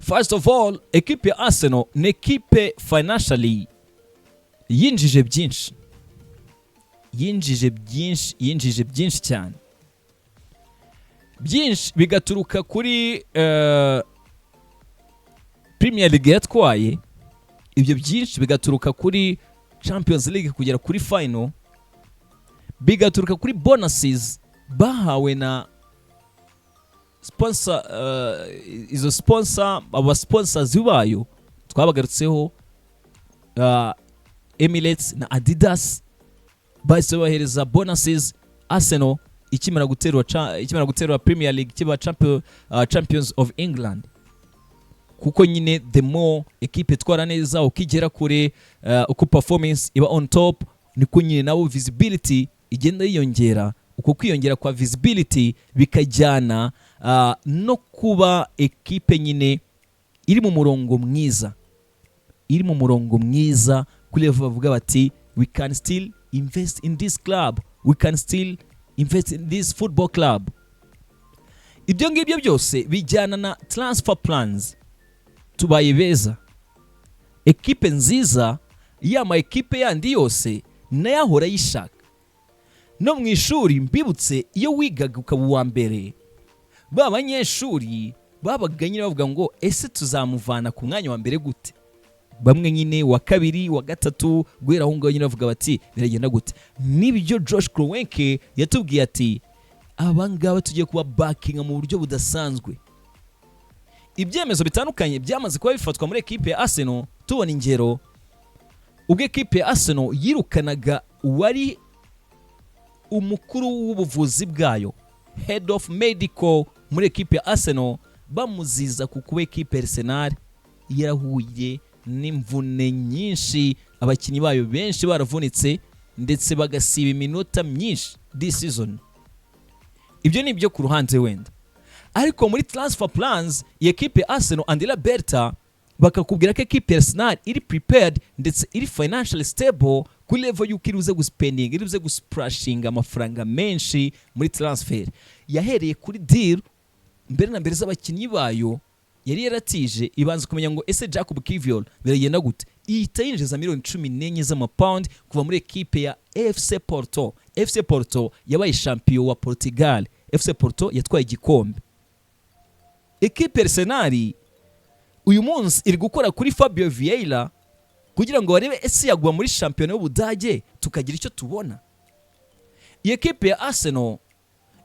First of all, ekipe ya Arsenal ni ekipe financially yinjije byinshi, yinjije byinshi, yinjije byinshi cyane. Byinshi bigaturuka kuri Premier League yatwaye, ibyo byinshi bigaturuka kuri Champions League kugera kuri final, bigaturuka kuri bonuses bahawe na sponsor, izo sponsor, aba sponsors bayo twabagarutseho, Emirates na Adidas, bahise bahereza bonuses Arsenal ikimara guterura Premier League, kiba Champions of England. Kuko nyine the more equipe itwara neza, uko igera kure, uko performance iba on top, niko nyine nabo visibility igenda yiyongera. Uko kwiyongera kwa visibility bikajyana no kuba ekipe nyine iri mu murongo mwiza, iri mu murongo mwiza kuri level bavuga bati: "We can still invest in this club, we can still invest in this football club." Ibyo ngibyo byose bijyana na transfer plans. Tubaye beza, ekipe nziza, ya ma ekipe yandi yose nayo ahora ayishaka. No mu ishuri, mbibutse, iyo wigaga ukaba uwa mbere, ba banyeshuri babaga nyine bavuga ngo: "Ese tuzamuvana ku mwanya wa mbere gute?" Bamwe nyine wa kabiri, wa gatatu, guhera aho ngaho nyine bavuga bati: "Biragenda gute?" Nibyo Josh Kroenke yatubwiye ati: "Aba ngaba tugiye kuba backinga mu buryo budasanzwe." Ibyemezo bitandukanye byamaze kuba bifatwa muri ekipe ya Arsenal. Tubona ingero ubwo ekipe ya Arsenal yirukanaga uwari umukuru w'ubuvuzi bwayo, head of medical muri ekipe ya Arsenal, bamuziza ku kuba ekipe ya Arsenal yarahuye n'imvune nyinshi, abakinnyi bayo benshi baravunitse ndetse bagasiba iminota myinshi this season. Ibyo ni ibyo ku ruhande wenda, ariko muri transfer plans iyi ekipe ya Arsenal, Andrea Berta, bakakubwira ko ekipe ya Arsenal iri prepared ndetse iri financially stable kuri level y'uko iri buze guspending, iri buze gusplashinga amafaranga menshi muri transfer. Yahereye kuri deal mbere na mbere z'abakinnyi bayo yari yaratije, ibanza kumenya ngo: "Ese Jacob Kivior biragenda gute?" Ihita yinjiza miliyoni 14 z'amapawundi kuva muri ekipe ya FC Porto. FC Porto yabaye champion wa Portugal, FC Porto yatwaye igikombe. Ekipe Arsenal uyu munsi iri gukora kuri Fabio Vieira kugira ngo barebe ese yagwa muri shampiyona y'Ubudage tukagira icyo tubona. Iyi ekipe ya Arsenal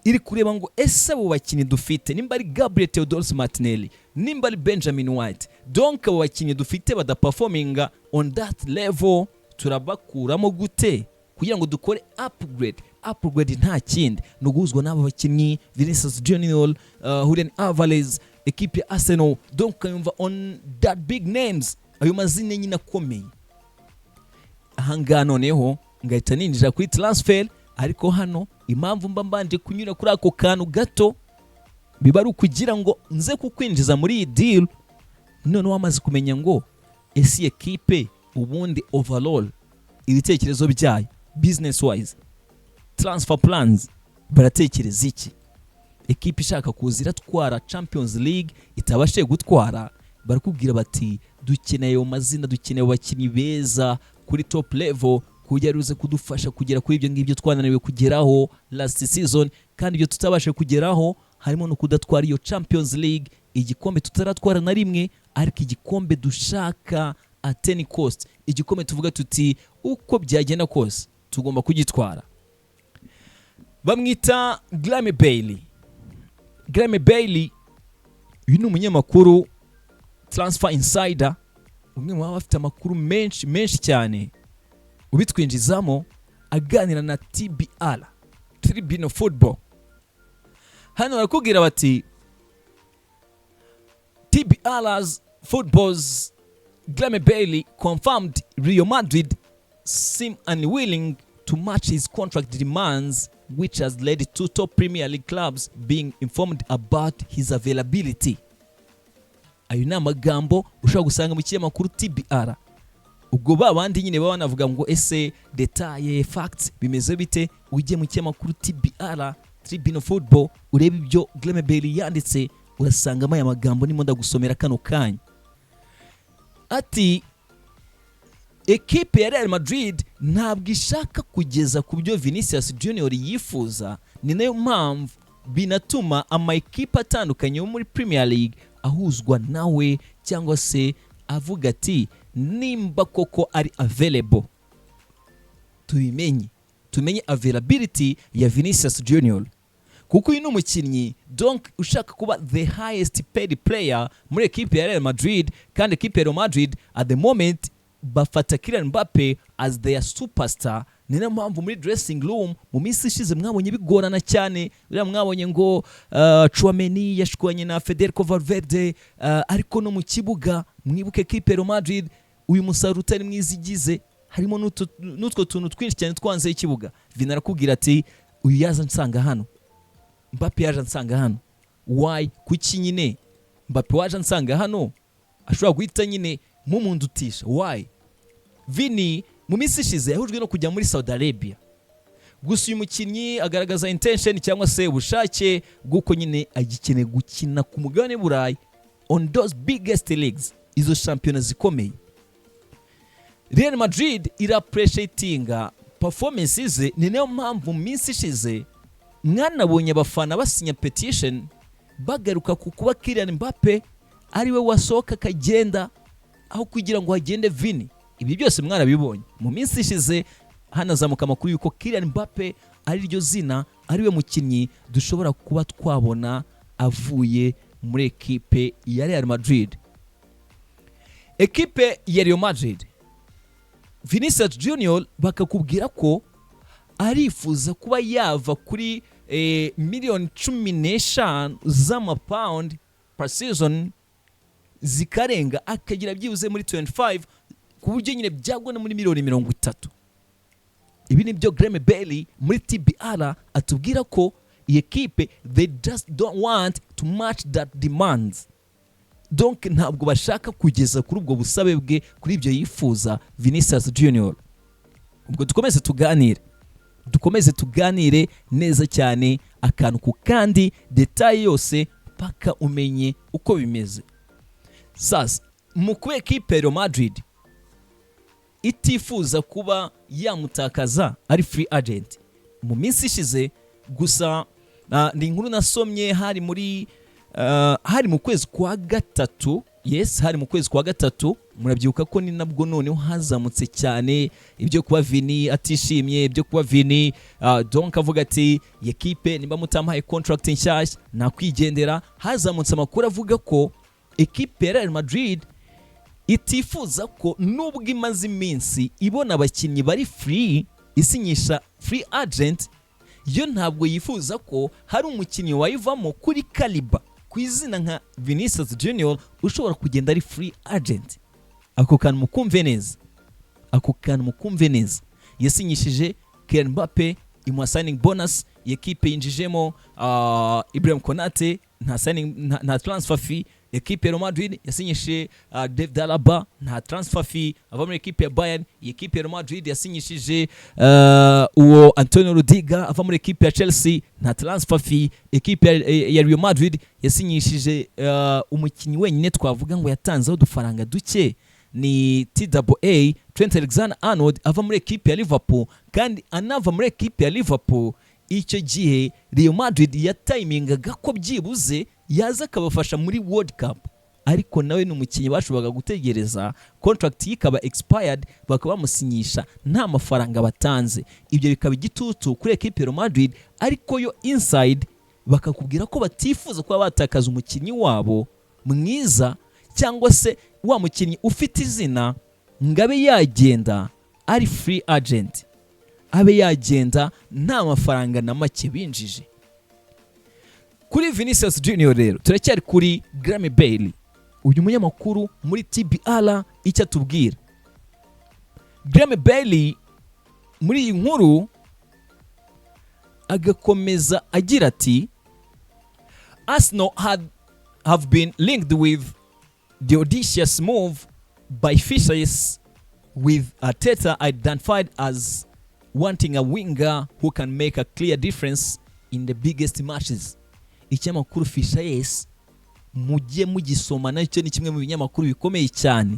iri kureba ngo: "Ese abo bakinnyi dufite, nimba ari Gabriel Teodoro Martinelli, nimba ari Benjamin White, donc abo bakinnyi dufite badaperforminga on that level, turabakuramo gute kugira ngo dukore upgrade?" Upgrade nta kindi, ni uguhuzwa n'aba bakinnyi Vinicius Junior, Julian Alvarez. Ekipe ya Arsenal donc ukayumva on that big names, ayo mazina nyine akomeye. Ahangaha noneho ngahita ninjira kuri transfer. Ariko hano impamvu mba mbanje kunyura kuri ako kantu gato, biba ari ukugira ngo nze kukwinjiza muri iyi deal, noneho wamaze kumenya ngo: ese iyi ekipe ubundi overall ibitekerezo byayo, business wise, transfer plans, baratekereza iki? Ekipe ishaka kuza iratwara Champions League itabashije gutwara, barakubwira bati: "Dukeneye ayo mazina, dukeneye abakinnyi beza kuri top level kugira uze kudufasha kugera kuri ibyo ngibyo twananiwe kugeraho last season." Kandi ibyo tutabashije kugeraho harimo no kudatwara iyo Champions League, igikombe tutaratwara na rimwe, ariko igikombe dushaka at any cost, igikombe tuvuga tuti: "Uko byagenda kose tugomba kugitwara." Bamwita Graeme Bailey. Graeme Bailey uyu ni umunyamakuru, transfer insider, umwe mu baba bafite amakuru menshi menshi cyane, ubitwinjizamo aganira na TBR, Tribune Football. Hano barakubwira bati: "TBR's Football's Graeme Bailey confirmed Real Madrid seem unwilling to match his contract demands, which has led to top Premier League clubs being informed about his availability." Ayo ni amagambo ushobora gusanga mu kinyamakuru TBR. Ubwo ba bandi nyine baba banavuga ngo: "Ese détails, facts bimeze bite?" Ujye mu kinyamakuru TBR, Tribune Football, urebe ibyo Graeme Bailey yanditse. Urasangamo aya magambo ndimo ndagusomera kano kanya. Ati ekipe ya Real Madrid ntabwo ishaka kugeza ku byo Vinicius Junior yifuza. Ni nayo mpamvu binatuma ama ekipe atandukanye yo muri Premier League ahuzwa nawe, cyangwa se avuga ati nimba koko ari available, tubimenye, tumenye availability ya Vinicius Junior, kuko uyu ni umukinnyi donc ushaka kuba the highest paid player muri ekipe ya Real Madrid. Kandi ekipe ya Real Madrid at the moment bafata Kylian Mbappe as their superstar. Ni nayo mpamvu muri dressing room mu minsi ishize mwabonye bigorana cyane. Uriya mwabonye ngo Tchouameni yashwanye na Federico Valverde, ariko no mu kibuga mwibuke ekipe ya Real Madrid, uyu musaruro utari mwiza igize, harimo n'utwo tuntu twinshi cyane twanze y'ikibuga. Vini arakubwira ati uyu yaza nsanga hano, Mbappe yaje ansanga hano. Why? Kuki nyine Mbappe waje ansanga hano ashobora guhita nyine mumundutisha? Why? Vini mu minsi ishize yahujwe no kujya muri Saudi Arabia, gusa uyu mukinnyi agaragaza intention cyangwa se ubushake bw'uko nyine agikeneye gukina ku mugabane w'Uburayi on those biggest leagues, izo shampiyona zikomeye. Real Madrid ira-appreciatinga performance ze. Ni nayo mpamvu mu minsi ishize mwanabonye abafana basinya petition bagaruka ku kuba Kylian Mbappe ariwe wasohoka akagenda aho kugira ngo hagende Vini. Ibi byose mwarabibonye mu minsi ishize, hanazamuka amakuru y'uko Kylian Mbappe ari ryo zina, ariwe mukinnyi dushobora kuba twabona avuye muri ekipe ya Real Madrid. Ekipe ya Real Madrid, Vinicius Junior bakakubwira ko arifuza kuba yava kuri miliyoni 15 z'amapawundi per season, zikarenga akagira byibuze muri 25, ku buryo nyine byagwa no muri miliyoni 30. Ibi ni byo Graeme Bailey muri TBR atubwira, ko iyi ekipe they just don't want to match that demands. Donc ntabwo bashaka kugeza kuri ubwo busabe bwe, kuri ibyo yifuza Vinicius Junior. Ubwo dukomeze tuganire neza cyane, akantu ku kandi, détail yose, paka umenye uko bimeze. Sasa mu kuba ekipe ya Real Madrid itifuza kuba yamutakaza ari free agent, mu minsi ishize gusa ni inkuru nasomye, hari mu kwezi kwa gatatu. Yes, hari mu kwezi kwa gatatu. Murabyibuka ko ni nabwo noneho hazamutse cyane ibyo kuba Vini atishimye, ibyo kuba Vini donc avuga ati ekipe nimba mutampaye contract nshyashya nakwigendera. Hazamutse amakuru avuga ko ekipe ya Real Madrid itifuza ko, nubwo imaze iminsi ibona abakinnyi bari free, isinyisha free agent, yo ntabwo yifuza ko hari umukinnyi wayivamo kuri caliber, ku izina nka Vinicius Junior ushobora kugenda ari free agent. Ako kantu mukumve neza, ako kantu mukumve neza. Yasinyishije Kylian Mbappe, imuha signing bonus. Iyi ekipe yinjijemo Ibrahim Konate, nta signing, nta transfer fee. Ekipe ya Real Madrid yasinyishije David Alaba, nta transfer fee, ava muri ekipe ya Bayern. Iyi ekipe ya Real Madrid yasinyishije uwo Antonio Rudiger, ava muri ekipe ya Chelsea, nta transfer fee. Ekipe ya Real Madrid yasinyishije umukinnyi wenyine twavuga ngo yatanzeho udufaranga duke ni TAA, Trent Alexander Arnold, ava muri ekipe ya Liverpool. Kandi anava muri ekipe ya Liverpool, icyo gihe Real Madrid yatayimingaga ko byibuze yaza akabafasha muri World Cup, ariko nawe ni umukinnyi bashoboraga gutegereza contract ye ikaba expired, bakaba bamusinyisha nta mafaranga batanze. Ibyo bikaba igitutu kuri ekipe ya Real Madrid, ariko yo inside bakakubwira ko batifuza kuba batakaza umukinnyi wabo mwiza, cyangwa se wa mukinnyi ufite izina, ngo abe yagenda ari free agent, abe yagenda nta mafaranga na make binjije. Kuri Vinicius Junior rero, turacyari kuri Graeme Bailey, uyu munyamakuru muri TBR, icyo atubwira. Graeme Bailey muri iyi nkuru agakomeza agira ati Arsenal have been linked with the audacious move by Fichajes, with Arteta identified as wanting a winger who can make a clear difference in the biggest matches. Ikinyamakuru Fichajes Mujye mugisoma, nacyo ni kimwe mu binyamakuru bikomeye cyane.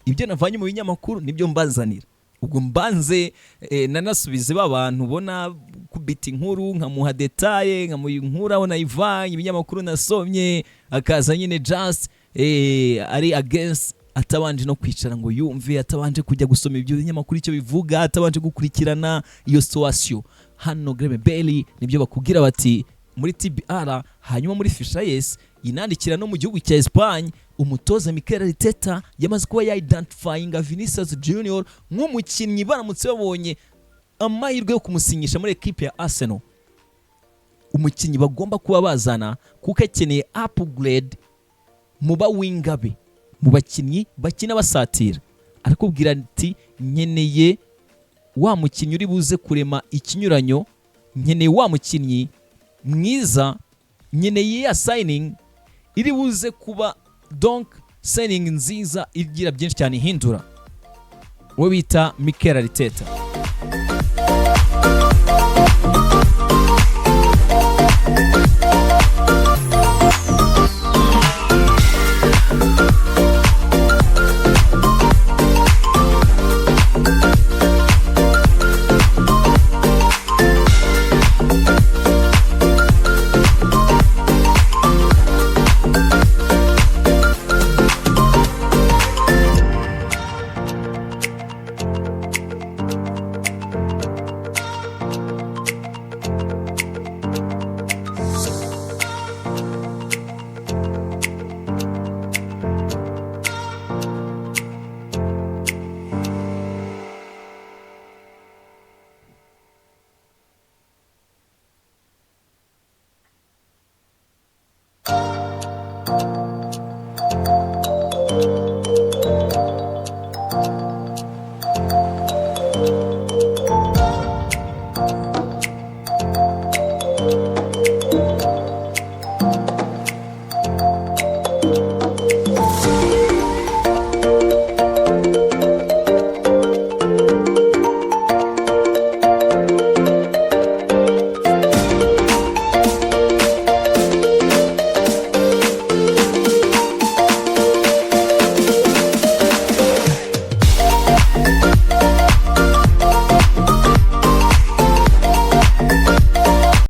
Ibyo navanye mu binyamakuru nibyo mbazanira. Ubwo mbanze nanasubize ba bantu ubona kubita inkuru, nkamuha détails, nkamuha inkuru aho nayivanye, ibinyamakuru nasomye, akaza nyine just ari against, atabanje no kwicara ngo yumve, atabanje kujya gusoma ibyo binyamakuru icyo bivuga, atabanje gukurikirana iyo situation. Hano Graeme Bailey nibyo bakubwira bati muri TBR. Hanyuma muri Fichajes inandikira no mu gihugu cya Espagne, umutoza Mikel Arteta yamaze kuba ya-identifyinga Vinicius Junior nk'umukinnyi baramutse babonye amahirwe yo kumusinyisha muri ekipe ya Arsenal, umukinnyi bagomba kuba bazana kuko akeneye upgrade mu ba winger be, mu bakinnyi bakina basatira. Arakubwira ati: "Nkeneye wa mukinnyi uri buze kurema ikinyuranyo, nkeneye wa mukinnyi mwiza, nkeneye ya signing iri buze kuba donc signing nziza igira byinshi cyane ihindura." Uwo bita Mikel Arteta.